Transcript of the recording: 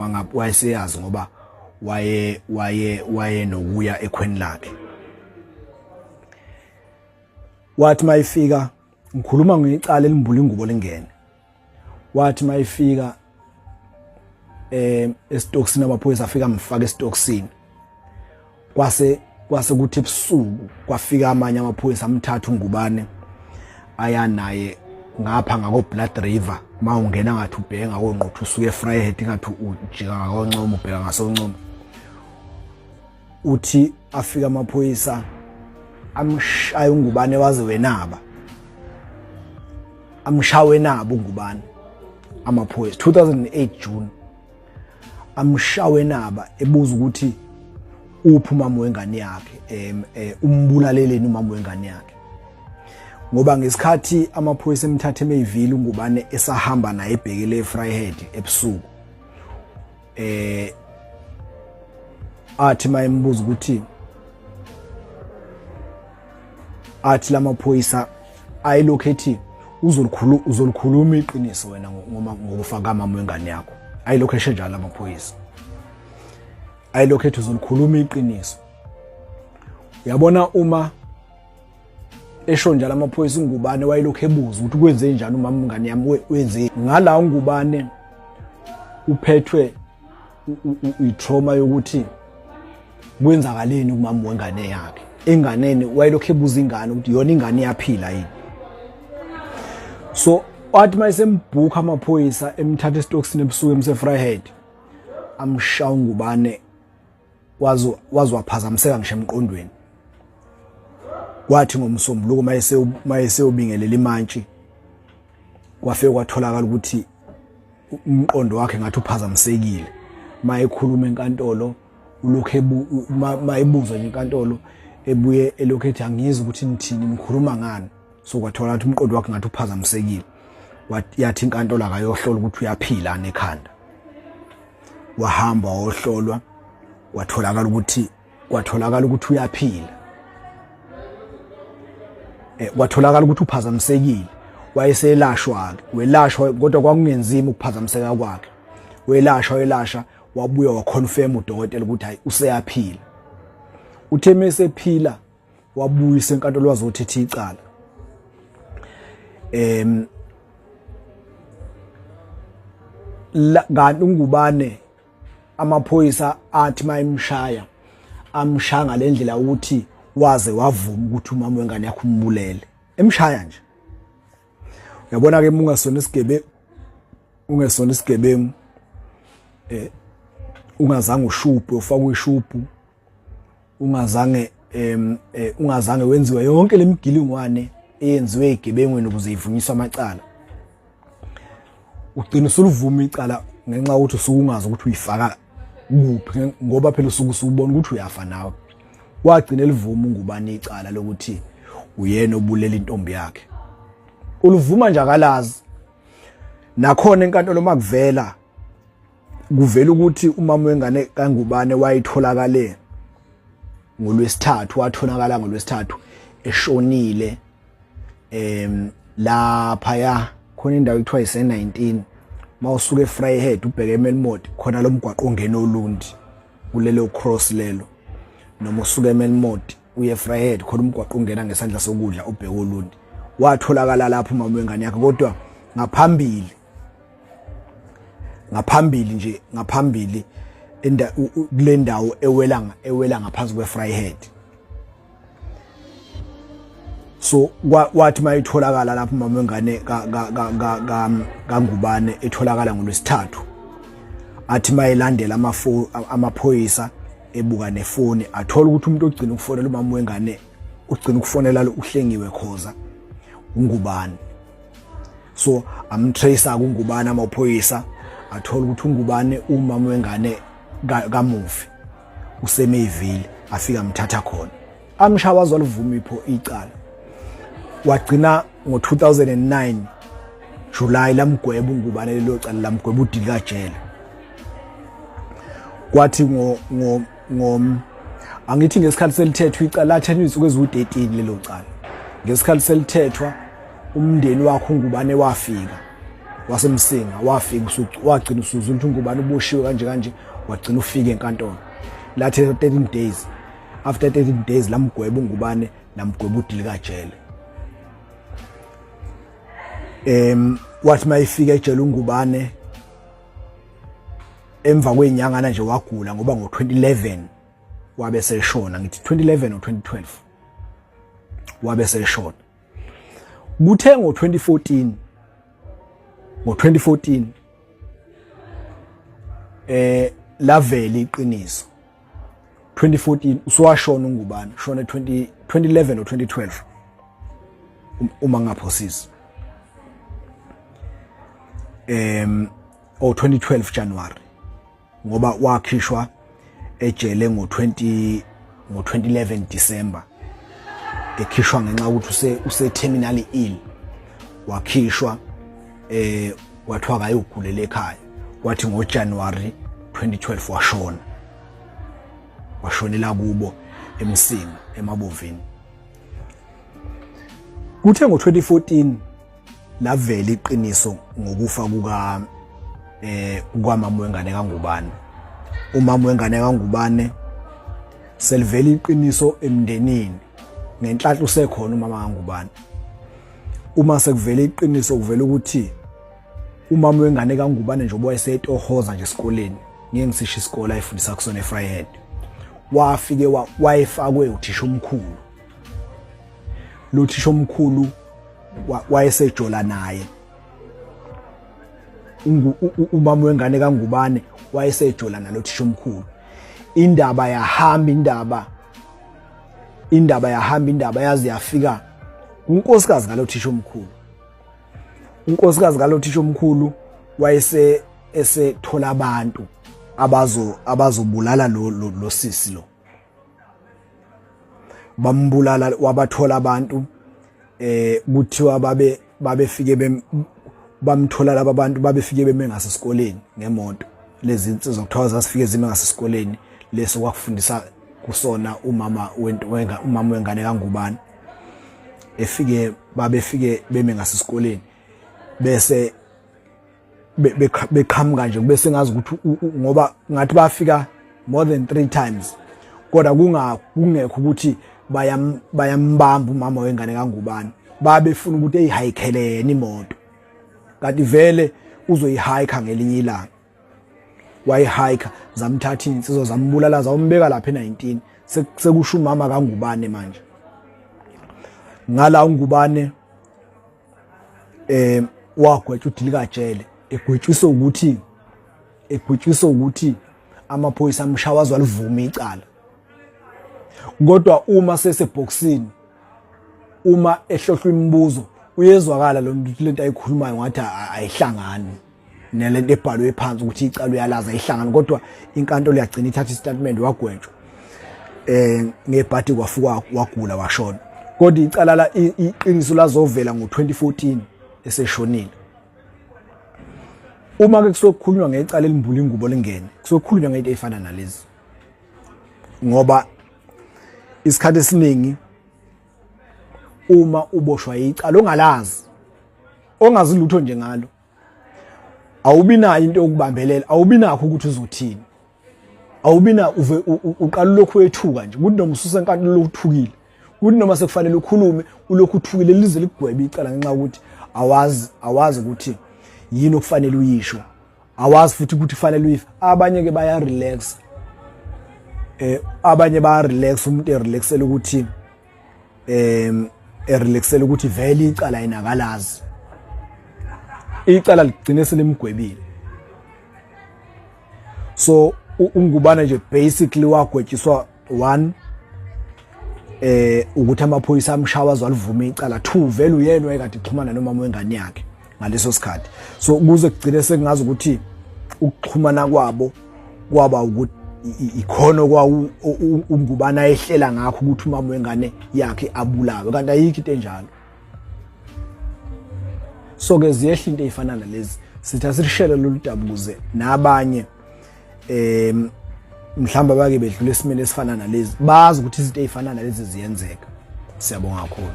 Mangabe wayeseyazi ngoba waye waye waye nokuya ekhweni lakhe. Wathi mayifika, ngikhuluma ngecala elimbula ingubo lingene. Wathi mayifika esitokisini, amaphoyisa afika amfaka esitokisini. Kwase kuthi ebusuku kwafika amanye amaphoyisa, amthatha uNgubane, aya naye ngapha ngako Blood River. Mawungena ngathi ubheke ngakoNquthu, usuke eVryheid, ngathi ujika ngakoNcoma, ubheka ngasoNcoma. Uthi afika amaphoyisa, amshaya uNgubane waze wenaba, amshawe nabo uNgubane amaphoyisa 2008 June. Amshawe naba ebuza ukuthi uphi umama wengane yakhe, umbulaleleni umama wengane yakhe, ngoba ngesikhathi amaphoyisa emthathe eMayville, uNgubane esahamba naye ebhekele eVryheid ebusuku, athi mayembuza ukuthi, athi lamaphoyisa ayilokhu ethi uzolikhuluma iqiniso wena ngoma ngokufa kamama wengane yakho. Ayilokhu esho njalo amaphoyisa, ayilokhu ethi uzolikhuluma iqiniso. Uyabona, uma esho njalo amaphoyisa, uNgubane wayelokhu ebuza ukuthi kwenze njani umama umngane yami, wenze ngala. UNgubane uphethwe i-trauma yokuthi kwenzakaleni kumama wengane yakhe. Enganeni wayelokhu ebuza ingane ukuthi yona ingane iyaphila yini. So wathi mayesembhukha amaphoyisa, emthatha esitokisini ebusuku, emse-Vryheid, amshaya uNgubane waze waphazamiseka ngisho emqondweni. Kwathi ngoMsombuluko mayeseyobingelela imantshi, kwafike kwatholakala ukuthi umqondo wakhe ngathi uphazamisekile. Mayekhuluma enkantolo, ulokhu mayebuzwa nje enkantolo, ebuye elokhu ethi, "Angizwi ukuthi nithini, nikhuluma ngani?" So kwathola ukuthi umqondo wakhe ngathi uphazamisekile. Yathi inkantolo akayohlola ukuthi uyaphila nekhanda. Wahamba wohlolwa, kwatholakala ukuthi uyaphila. Kwatholakala ukuthi uphazamisekile, wayeselashwa ke, welashwa, kodwa kwakungenzima ukuphazamiseka kwakhe. Welashwa, welashwa, wabuya waconfirm udokotela ukuthi hayi, useyaphila. Uthe mesephila, wabuyisa enkantolo, wazothetha icala. Kanti uNgubane, amaphoyisa athi mayimshaya, amshaya ngalendlela ukuthi waze wavuma ukuthi umama wengane yakhe umbulele, emshaya nje. Uyabona ke, ungasona isigebe, ungesona isigebengu, ungazange ushuphe, ufakwe ishuphu, ungazange wenziwe yonke lemigilingwane eyenziwe egebengweni ukuze ivunyiswe amacala, ugcina usuluvuma icala ngenxa yokuthi usuke ungazi ukuthi uyifaka kuphi, ngoba phela usuke usubona ukuthi uyafa nawe. Wagcina elivuma uNgubani icala lokuthi uyena obulela intombi yakhe. Uluvuma nje, akalazi. Nakhona enkantolo makuvela, kuvela ukuthi umama wengane kaNgubane wayitholakale ngolwesithathu, watholakala ngolwesithathu eshonile lapha ya khona indawo ekuthiwa ise-19, mawusuka eVryheid ubheke eMelmoth, khona lo mgwaqo ongena oLundi kulelo cross lelo, noma usuka eMelmoth uye eVryheid, khona umgwaqo ongena ngesandla sokudla ubheke oLundi. Watholakala lapho umama wengane yakhe, kodwa ngaphambili nje, ngaphambili kule ndawo ewela ngaphansi kweVryheid. So wathi mayitholakala lapho umama wengane kaNgubane, etholakala ngolwesithathu, athi mayilandela amaphoyisa, ebuka nefoni, athola ukuthi umuntu ogcina ukufonela umama wengane, ugcina ukufonela uHlengiwe Khoza, uNgubane. So amtracer kuNgubane amaphoyisa, athola ukuthi uNgubane, umama wengane kamufi, useMayville. Afika amthatha khona, amshaya waze walivuma ipho icala. Wagcina ngo-2009 July lamgweba uNgubane lelo cala, lamgweba udilikajele. Kwathi ngo ngo ngo angithi ngesikhathi selithethwa icala, lathethwa izinsuku eziwu-13 lelo cala. Ngesikhathi selithethwa, umndeni wakhe uNgubane wafika. waseMsinga wafika wagcina usuzwa ukuthi uNgubane uboshiwe kanje kanje, wagcina ufika enkantolo. Lathi 13 days, after 13 days lamgweba uNgubane, lamgweba udilikajele. Wathi mayifika ejele uNgubane emva kwezinyangana nje wagula, ngoba ngo-2011 wabe seshona, ngithi 2011 or 2012 wabe seshona. Kuthe ngo-2014, ngo-2014 lavela iqiniso. 2014 usuwashona uNgubane, shona 20 2011 or 2012 uma ngaphosisi, or 2012 January, ngoba wakhishwa ejele ngo-20 ngo-2011 December, ekhishwa ngenxa ukuthi use terminally ill. Wakhishwa kwathiwa akayogulela ekhaya, kwathi ngoJanuary 2012 washona, washonela kubo eMsinga eMabovini. Kuthe ngo-2014 lavela iqiniso ngokufa kuka kwamama wengane kaNgubane. Umama wengane kaNgubane selivela iqiniso emndenini, ngenhlanhla usekhona umama kaNgubane. Uma sekuvela iqiniso, kuvela ukuthi umama wengane kaNgubane nje wayesetohoza nje esikoleni, ngeke ngisisho isikole ayifundisa kusona eVryheid, wafike wayefakwe uthisha omkhulu. Lo thisha omkhulu wayesejola naye umama wengane kaNgubane, wayesejola nalo thisha omkhulu. Indaba yahamba, indaba yahamba, indaba yaze yafika kunkosikazi ngalo thisha omkhulu. Unkosikazi ngalo thisha omkhulu wayese esethola abantu abazobulala lo sisi lo, bambulala. Wabathola abantu, kuthiwa babefike bamthola laba bantu, babefike beme ngasesikoleni ngemoto. Lezi insizwa kuthiwa zasifike zime ngasesikoleni leso kwakufundisa kusona umama wenga umama wengane kaNgubane. Efike babefike beme ngasesikoleni bese beqhamuka nje, kube sengazi ukuthi ngoba ngathi bafika more than 3 times, kodwa kungekho ukuthi bayambamba umama wengane kaNgubane. Babefuna ukuthi eyihayikhele yena imoto, kanti vele uzoyihayikha ngelinye ilanga. Wayihayikha, zamthatha insizwa, zambulala, zawumbeka lapha e19. Sekusho umama kaNgubane manje ngala uNgubane wagwetshwa udilikajele, egwetshiswa ukuthi amaphoyisa amshawazi walivuma icala. Kodwa uma sesebhokisini, uma ehlohlwa imibuzo, uyezwakala lo muntu, lento ayikhulumayo ngathi ayihlangani nalento ebhalwe phansi ukuthi icala uyalazi, ayihlangani. Kodwa inkantolo yagcina ithatha istatement, wagwetshwa ngebhadi, kwafuka wagula, washona. Kodwa icala la, iqiniso lazovela ngo-2014 eseshonile. Uma ke kusokukhulunywa ngecala elimbula ingubo lingene, kusokukhulunywa ngento ey'fana nalezi, ngoba isikhathi esiningi uma uboshwa icala ongalazi, ongazi lutho nje ngalo, awubi nayo into yokubambelela, awubi nakho ukuthi uzothini, awubi na uve uqala ulokhu wethuka nje, kuthi noma ususenkantolo lokhu uthukile, kuthi noma sekufanele ukhulume ulokhu uthukile, lize likugwebe icala, ngenxa yokuthi awazi ukuthi yini okufanele uyisho, awazi futhi ukuthi kufanele uyife. Abanye ke baya relax, abanye baya relax, umuntu erelaxela ukuthi erelaxela ukuthi vele icala yena akalazi, icala ligcine selimgwebile. So uNgubane nje basically wagwetshiswa one ukuthi amaphoyisa amshawa azwalivuma icala, two vele uyena wayekade exhumana nomama wengane yakhe ngaleso sikhathi. So kuze kugcine sekungazi ukuthi ukuxhumana kwabo kwaba ukuthi ikhono kwa uNgubane ayehlela ngakho ukuthi umama wengane yakhe abulawe, kanti ayikho into enjalo. So ke ziyehla into ey'fana nalezi, sithi asirishele lolu daba ukuze nabanye mhlawumbe abake bedlula esimeni esifana nalezi bazi ukuthi izinto ey'fana nalezi ziyenzeka. Siyabonga kakhulu.